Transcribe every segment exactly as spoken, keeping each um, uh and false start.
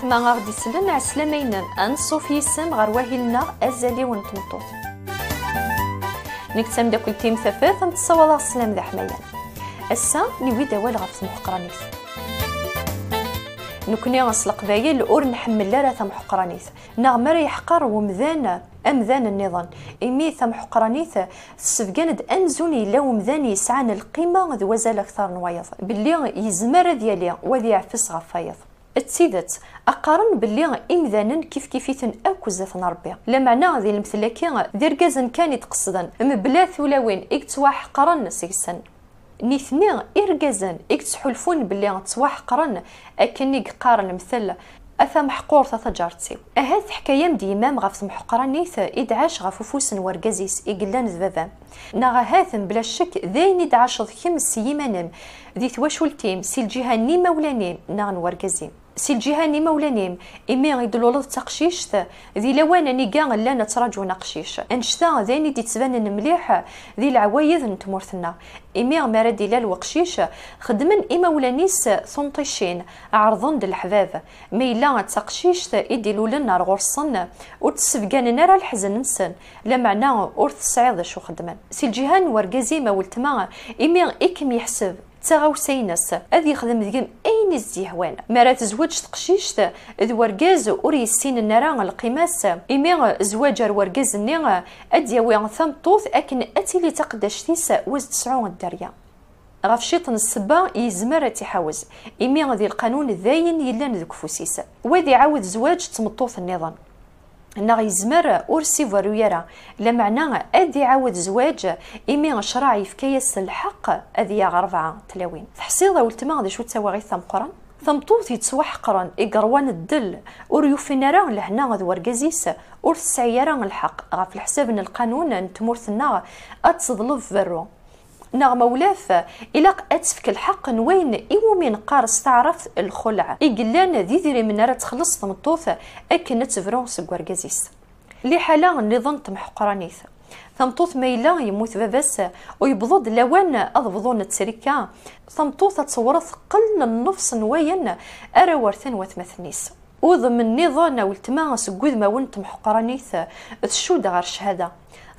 Ma aɣ-d-isellen, ɛeslama-inem, anṣuf yis-m ɣer wahil-nneɣ Azal-iw n tmeṭṭut. Nekk d tamdakkelt-im Tafat, am tessawaḍ-aɣ sslam d aḥmayan. Ass-a, niwi-d awal ɣef tmeḥqranit. Nekni s Leqbayel ur nḥemmel ara tameḥqranit, neɣ mi ara yeḥqer wemdan amdan nniḍen, imi tameḥqranit tessebgan-d amzun yella wemdan yesɛan lqima d wazal akter n wayeḍ, belli yezmer ad yali u ad yeɛfes ɣef wayeḍ. D tidet, qqaren belli imdanen kifkif-iten akk zdat n Ṛebbi. Lameɛna di lemtel-agi, d irgazen kan i d-qesden, mebla tulawin i yettwaḥeqren seg-sen. Nitni, irgazen i yettḥulfun belli ttwaḥeqren, akken i yeqqar lemtel, a tameḥqurt a taǧaret-iw. Ahat teḥka-yam-d yemma-m ɣef temḥeqranit i d-tɛac ɣef ufus n wergaz-is i yellan d baba-m. Neɣ ahat, mebla ccek, d ayen i d-tɛaceḍ kemm s yiman-im, di twacult-im, si lǧiha n yimawlan-im neɣ n wergaz-im. Si lǧiha n yimawlan-im, imi i d-tluleḍ d taqcict, di lawan aniga llan ttraǧun aqcic. Annect-a d ayen i d-yettbanen mliḥ di leɛwayed n tmurt-nneɣ, imi mi ara d-ilal weqcic, xeddmen imawlan-is tunṭicin, ɛerḍen-d leḥbab. Ma yella d taqcict i d-ilulen ar ɣur-sen, ur tt-ssebganen ara leḥzen-nsen, lameɛna ur tesɛiḍ d acu xeddmen. Si lǧiha n wergaz-im, a weltma, imi i kem-yeḥseb d taɣawsa-ines, ad yexdem deg-m ayen i s-d-yehwan. Mi ara tezweǧ teqcict d wergaz ur yessinen ara lqima-s, imi zzwaǧ ar wergaz-nni ad d-yawi tameṭṭut akken ad tili d taqeddact-is u ad s-tesɛu dderya. Ɣef ciṭ n ssebba, yezmer ad tt-iḥawez, imi di lqanun d ayen yellan deg ufus-is. Wa ad iɛawed zzwaǧ d tmeṭṭut nniḍen. Neɣ yezmer ur s-iberru ara, lameɛna ad iɛawed zzwaǧ, imi ccṛeɛ yefka-yas lḥeqq ad yaɣ rebɛa tlawin. Teḥṣiḍ a weltma d acu d tawaɣit tameqqrant? Tameṭṭut yettwaḥeqren, i yeṛwan ddel, ur yufin ara lehna d wergaz-is, ur tesɛi ara lḥeqq, ɣef leḥsab n lqanun n tmurt-nneɣ, ad teḍleb berru. Neɣ ma ulaf, ilaq ad tefk lḥeqq n wayen iwumi neqqar s taɛrabt lxelɛ, i yellan d idrimen ara txelleṣ tmeṭṭut akken ad tebru seg wergaz-is. Liḥala nniḍen n temḥeqranit. Tameṭṭut ma yella yemmut baba-s u yewweḍ-d lawan ad bḍun ttrika, tameṭṭut ad tewreḍ qqel n nnefṣ n wayen ara werten watmaten-is. Udem nniḍen a weltma seg wudmawen n temḥeqranit tcudd ɣer cchada.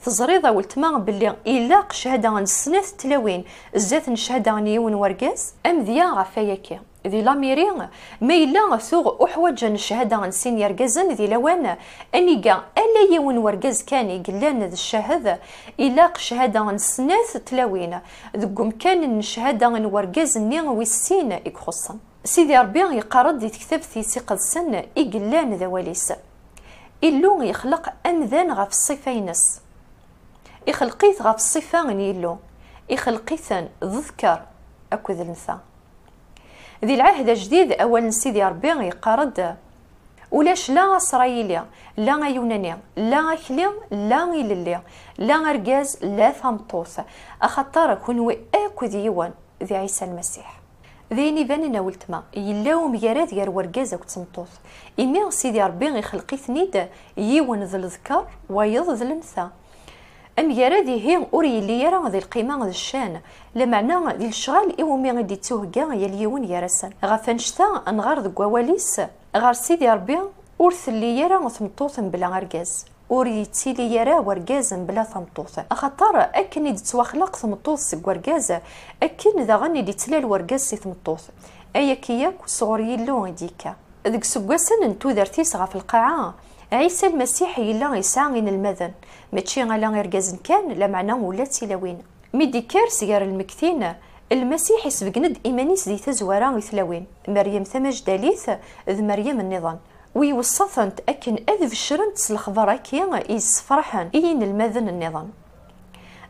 Teẓriḍ a weltma belli ilaq cchada n snat tlawin zdat n cchada n yiwen wergaz? Amedya ɣef wayagi. Di lamiri, ma yella tuɣ uḥwaǧen cchada n sin yergazen di lawan, aniga ala yiwen wergaz kan i yellan d ccahed, ilaq cchada n snat tlawin deg umkan n cchada n wergaz-nni wis sin i ixuṣṣen. Sidi Ṛebbi yeqqar-d di tektabt-is iqedsen i yellan d awal-is. Illu yexleq amdan ɣef ṣṣifa-ines. Ixleq-it ɣef ṣṣifa n Yillu. Ixleq-iten d ḍker akked lnsa. Di lɛahd ajdid, awal n Sidi Ṛebbi yeqqar-d: Ulac la Asṛayili, la Ayunani, la Akli, la Ilelli, la argaz, la tameṭṭut, axaṭer kunwi akk d yiwen di Ɛisa Lmasiḥ. D ayen ibanen a weltma, yella umgarad gar wergaz akked tmeṭṭut, imi Sidi Ṛebbi ixleq-iten-id, yiwen d leḍker, wayeḍ d lensa. Amgarad ihi ur yelli ara di lqima d ccan, lameɛna di lecɣal iwumi i d-ittuhegga yal yiwen gar-asen. Ɣef annect-a, nɣar deg wawal-is, ɣer Sidi Ṛebbi ur telli ara tmeṭṭut mebla argaz. Ur yettili ara wergaz mebla tameṭṭut, axaṭer akken i d-tettwaxleq tmeṭṭut seg wergaz, akken daɣen i d-yettlal wergaz si tmeṭṭut. Ayagi yakk sɣur Yillu i d-yekka. Deg iseggasen n tudert-is ɣef lqaɛa, Ɛisa Lmasiḥ yella yesɛa inelmaden, mačči ala irgazen kan, lameɛna ula d tilawin. Mi d-ikker sger lmegtin, Lmasiḥ isbeggen-d iman-is di tazwara i tlawin, Meryem tamajdalit d Meryem nniḍen, u iweṣṣa-tent akken ad beccrent s lexbar-agi yessefraḥen i yinelmaden nniḍen.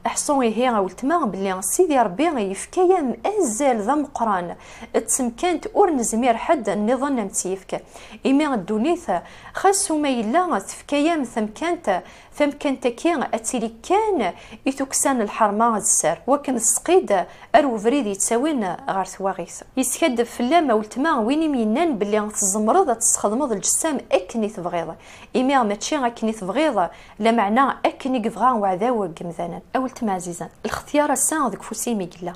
Ḥṣu ihi a weltma belli Sidi Ṛebbi yefka-yam azal d ameqqran d temkant ur nezmir ḥedd nniḍen am tt-yefk, imi ddunit xas uma yella tefka-yam tamkant, tamkant-agi ad tili kan i tukksa n lḥerma d sser, wakken tesqid ar webrid yettawin ɣer twaɣit. Yeskaddeb fell-am a weltma win i m-yennan belli tzemreḍ ad tesxedmeḍ lǧetta-m akken i tebɣiḍ, imi mačči akken i tebɣiḍ, lameɛna akken i yebɣa uɛdaw n yemdanen. A weltma ɛzizen, lxetyar ass-a deg ufus-im i yella.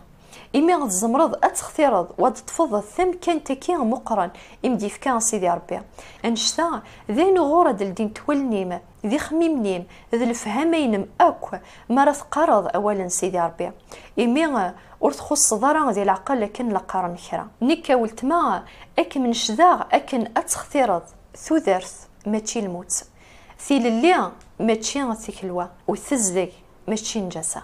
Imi tzemreḍ ad textireḍ u ad teṭṭfeḍ tamkant-agi meqqren i m-d-yefka Sidi Ṛebbi. Annect-a d ayen uɣur ad ldint wallen-im, d ixemmimen-im, d lefhama-inem akk mi ara teqqareḍ awal n Sidi Ṛebbi. Imi ur txusseḍ ara di leɛqel akken la qqaren kra. Nekk a weltma, ad kem-necdeɣ akken ad textireḍ tudert, mačči lmut. Tilelli mačči tikelwa, u tezdeg mačči nnǧasa.